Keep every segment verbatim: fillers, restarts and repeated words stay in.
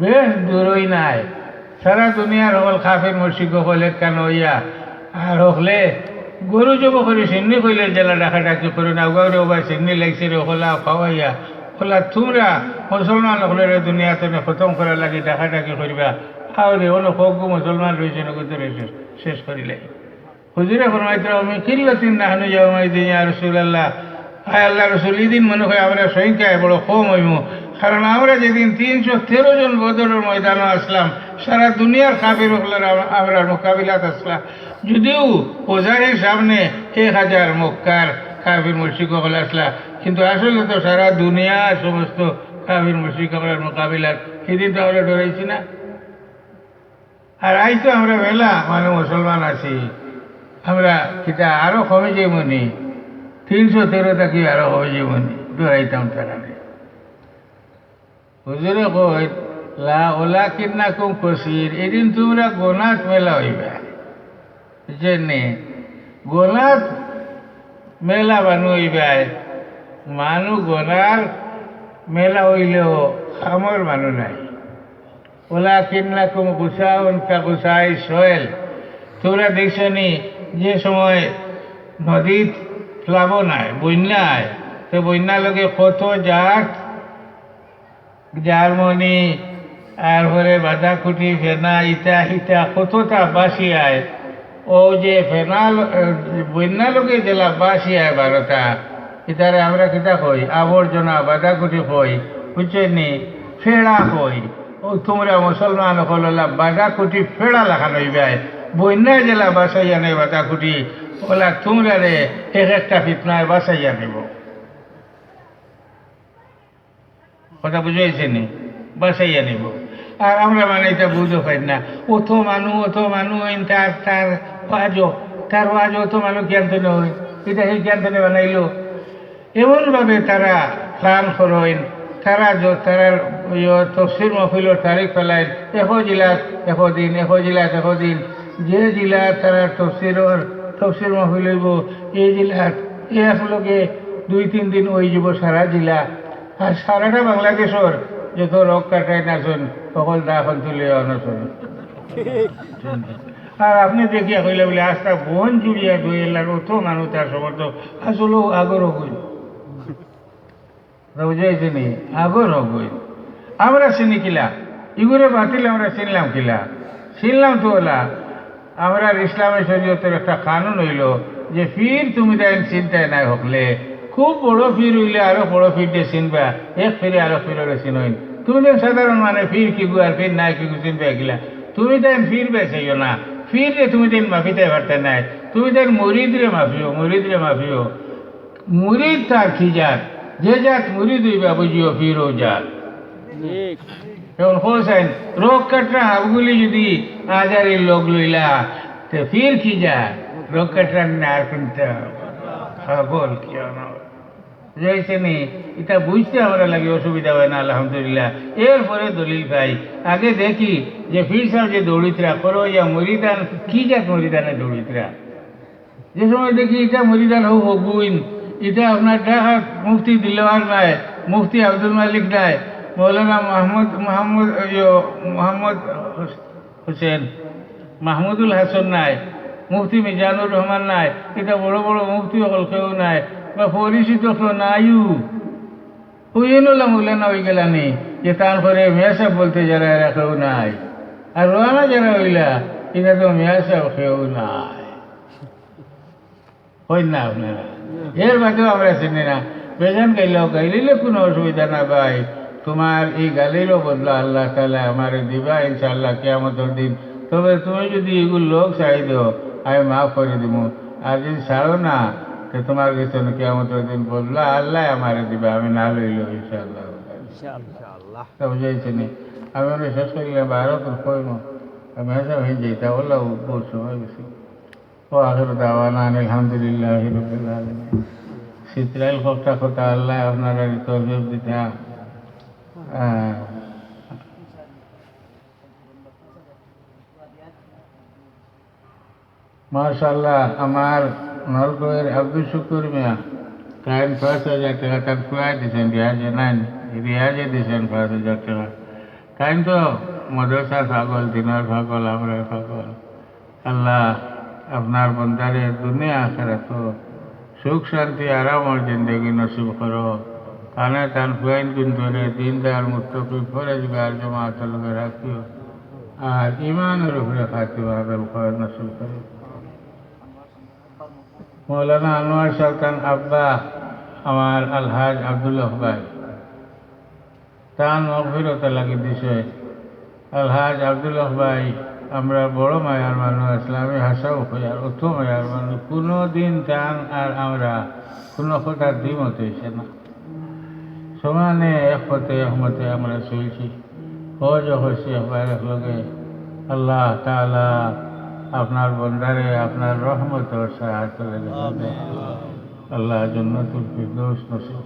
বেশ দূরই নায়। সারা দুনিয়ার হকল কাফির মুশরিক হকল একখান অইয়া, আর হকলে গরু জব করি সিন্নি কইলে যেলা ডাকাডাকি করে না, উগাউরে ওবা সিন্নি লাগছে রে, হকলা খাওয়াইয়া, হকলা তুমরা মুসলমান হকলরে দুনিয়া তনে খতম করার লাগি ডাকাডাকি করিবা, আও রে, অনো হকগু মুসলমান রইছে না, গুজরে শেষ, শেষ করিলাই। হুজুরে ফরমাইতরা, "মিন কিল্লাতিন নাহনু ইয়াউমাইদিন ইয়া রাসূলুল্লাহ।" আয় আল্লাহর রাসূল, ইদিন মনে হয় আমরা সংখ্যায় বড় কম অইমু, কারণ আমরা যেদিন তিনশো তেরো জন বদরর ময়দানো আছলাম, সারা দুনিয়ার কাফির হকলর আম-, আমরার মোকাবিলাত আছলা। যদিও ওজাহির সামনে এক হাজার মক্কার কাফির মুশরিক হকল আছলা, কিন্তু আসলে তো সারা দুনিয়ার সমস্ত কাফির মুশরিক হকলর মোকাবিলাত। ইদিন তো আমরা ডরাইছি না। আর আইজ তো আমরা মেলা মানে মুসলমান আছি, আমরা কিতা আরো কমি যাইমুনি? তিনশো তেরো থাকি আরো কমি যাইমুনি? ডরাইতাম তারারে। হুজুরে কইন, "লা ওয়ালাকিন্নাকুম কাসির, ইদিন তুমরা গোনাত মেলা অইবা।" বুঝছইন নি? গোনাত মেলা মানু অইবায়, মানু গোনার মেলা অইলেও কামর মানু নাই। ওয়ালাকিন্নাকুম গুসাউন কা গুসাইস সয়েল। তুমরা দেখছো নি যে সময় নদীত প্লাবন আয়, বন্যা আয়, তো বন্যার লগে কত জাত, জার্মনি, আর পরে বাদাকুটি, ফেনা, ইতা হিতা কততা বাসি আয়। ও যে ফেনা ল-, বন্যার লগে যেলা বাসি আয় বারোটা, ইতারে আমরা কিতা কই? আবর্জনা, বাদাকুটি কই, বুঝছইন নি? ফেড়া কই। ও তুমরা মুসলমান হকল অলা বাদাকুটি ফেড়া লাখান অইবায়। বন্যায় যেলা বাসাইয়া নেয় বাদাকুটি, অলা তুমরারে এক একটা ফিতনায় বাসাইয়া নিবো। কথা বুঝাইছে নি? বাসাইয়া নিবো। আর আমরা মানে ইতা বুঝও পাই না। অত মানু, অত মানু, ইন তার, তার ওয়াজও, তার ওয়াজও অত মানু কিয়ান তনে অয়? ইতা হে কিয়ান তনে বানাইলো? এমন ভাবে তারা প্ল্যান করইন, তারা য-, তারার ইয়ো তফসির মহফিলর তারিখ ফালাইন, একো জিলাত একো দিন, একো জিলাত একো দিন, যে জিলাত তারার তফসিরর, তফসির মহফিল অইবো, এই জিলাত এক লগে দুই তিন দিন অই যিবো সারা জিলা। আর সারাটা বাংলাদেশর যত রক কাটাইন আছইন, হকল দা অখন তুলিয়া আনছইন। আর আপনে দেখিয়া কইলা বুলে, "আস্তা বন জুড়িয়া দইলার অত মানু তার সমর্থক।" আসলেও আগর অগুইন। বুঝাইছে নি? আগর অগুইন। আমরা চিনি কিলা? ইগুরে বাতিল আমরা চিনলাম কিলা? চিনলাম তো অলা। আমরার ইসলামী শরীয়তর একটা কানুন অইলো যে পীর তুমি তাইন চিনতায় নায় হকলে। খুব বড় পীর অইলে আরো বড় পীররে চিনবা, এক পীরে আরো পীররে চিনইন। তুমি তাইন সাধারণ মানে পীর কিগু আর পীর নায় কিগু চিনবায় কিলা? তুমি তাইন পীর বেচাইও না, পীররে তুমি তাইন মাফিতায় পারতায় নায়, তুমি তাইন মুরিদরে মাফিও, মুরিদরে মাফিও। মুরিদ তার কি জাত? যে জাত মুরিদ অইবা বুঝিও পীরও জাত। ঠিক। এখন হোসেন, রক কাটরা হাবগুলি যদি আজারির লগ লইলা, তে পীর কি জাত? রক কাটরা না আর কোনটা? পাগল কি অনা? বুঝাইছে নি? ইতা বুঝতে আমরা লাগি অসুবিধা অয় না, আলহামদুলিল্লাহ। এরপরে দলিল পাই। আগে দেখি যে পীর সাব যে দৌড়িতরা, করো ইয়া মুরিদান, কি জাত মুরিদানে দৌড়িতরা? যে সময় দেখি ইটা মুরিদান হউ হগুইন, ইটা আপনার ঢাকার মুফতি দিলওয়ার নাই, মুফতি আব্দুল মালিক নাই, মৌলানা মাহমুদ, মোহাম্মদ, ইয়ো, মোহাম্মদ হোসেন, মাহমুদুল হাসান নাই, মুফতি মিজানুর রহমান নাই, ইটা বড় বড় মুফতি হকল কেউ নাই, বা পরিচিত কেউ নাইও। ওই এনলা মৌলানা অইগেলানি, যে তান পরে মিয়া সাব বলতে যারা এরা কেউ নাই। আর রওয়ানা যারা অইলা, ইটা তো মিয়া সাব কেউ নাই। অইন না আপনারা? এর বাদেও আমরা চিনি না। বেজান গাইলাও গাইলিলে কুনু অসুবিধা না ভাই। তুমার ই গালিরও বদলা আল্লাহ তাআলায় আমারে দিবা ইনশাআল্লাহ কিয়ামতর দিন। তবে তুমি যুদি ইগুর লগ ছাড়ি দেও, আমি মাফ করি দিমু। আর যুদি ছাড়ো না, তে তুমার গেছে কিয়ামতর দিন বদলা আল্লায় আমারে দিবা, আমি না লইলেও ইনশাআল্লাহ। ইনশাআল্লাহ। তা বুঝাইছে নি? আমি অনো শেষ করিলাম, বারো তো কইমু। আমি হেসা হয়ে যাই, তা বললাম, বহুত সময় গেছে। وآخر دعوانا أن الحمد لله رب العالمين. সিত্রাইল কথা কথা আল্লায় আপনারারে তৌফিক দিতা। আহ, মাশাআল্লাহ, আমার নলকইর আব্দুল শুকুর মিয়া, তাইন পাঁচ হাজার টেকা তান ফুয়ায় দিছইন, রিয়াজে নাইন, রিয়াজে দিছইন পাঁচ হাজার টেকা। তাইন তো মাদ্রাসার পাগল, দিনর পাগল, আমরার পাগল। আল্লাহ, আপনার বন্দারে দুনিয়া আখেরাতো সুখ শান্তি আরামর জিন্দেগি নসিব করো। তানে তান পুয়াইন গুন্তরে দিনদার মুত্তাকি পরহেজগার জমাতর লগে রাখিও। আর ইমানর উপরে খাতিমা বেল খয়ের নসিব করো। মৌলানা আনোয়ার সাহেব তান আব্বা আমার আলহাজ আব্দুল হক ভাই, তান মগফিরত লাগি দিছে। আলহাজ আব্দুল হক ভাই, আমরা বড় মায়ার মানুষ, ইসলামী হাসাও কই আর অত মায়ার মানুষ, কুনুদিন তান আর আমরা কুনু কথার দ্বিমত অইছে না। সমানে এক পথে এক মতে আমরা চলছি। হজ করছি একবার এক লগে। আল্লাহ তাআলা আপনার বন্দারে আপনার রহমতর ছায়ার তলে রেখে দেন। আল্লাহ জান্নাতুল ফিরদৌস নসিব।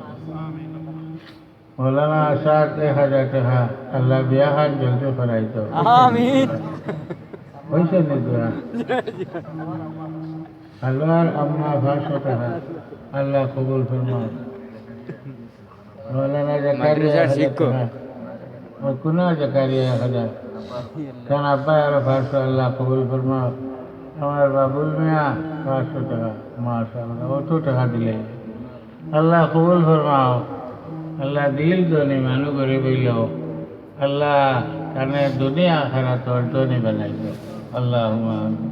মৌলানা আসাদ এক হাজার টেকা, আল্লাহ বিয়া খান জলদি করাই দেও। আমিন। অইছে নি দোয়া? আল্লাহর আম্মা পাঁচশো টেকা, আল্লাহ কবুল ফরমাও। মৌলানা জাকারিয়া মাদ্রাসার এক হাজার শিক্ষক। টেকা, ওই কুনা জাকারিয়া এক হাজার। তান আব্বা আরো পাঁচশো, আল্লাহ কবুল ফরমাও। আমার বাবুল মিয়া পাঁচশো টেকা, মাশাআল্লাহ, অত টেকা দিলে। আল্লাহ কবুল ফরমাও। আল্লাহ দিল ধনী মানু গরিব অইলেও, আল্লাহ তানে দুনিয়া আখেরাতর ধনী বানাই দেও। আল্লাহুম্মা আমিন।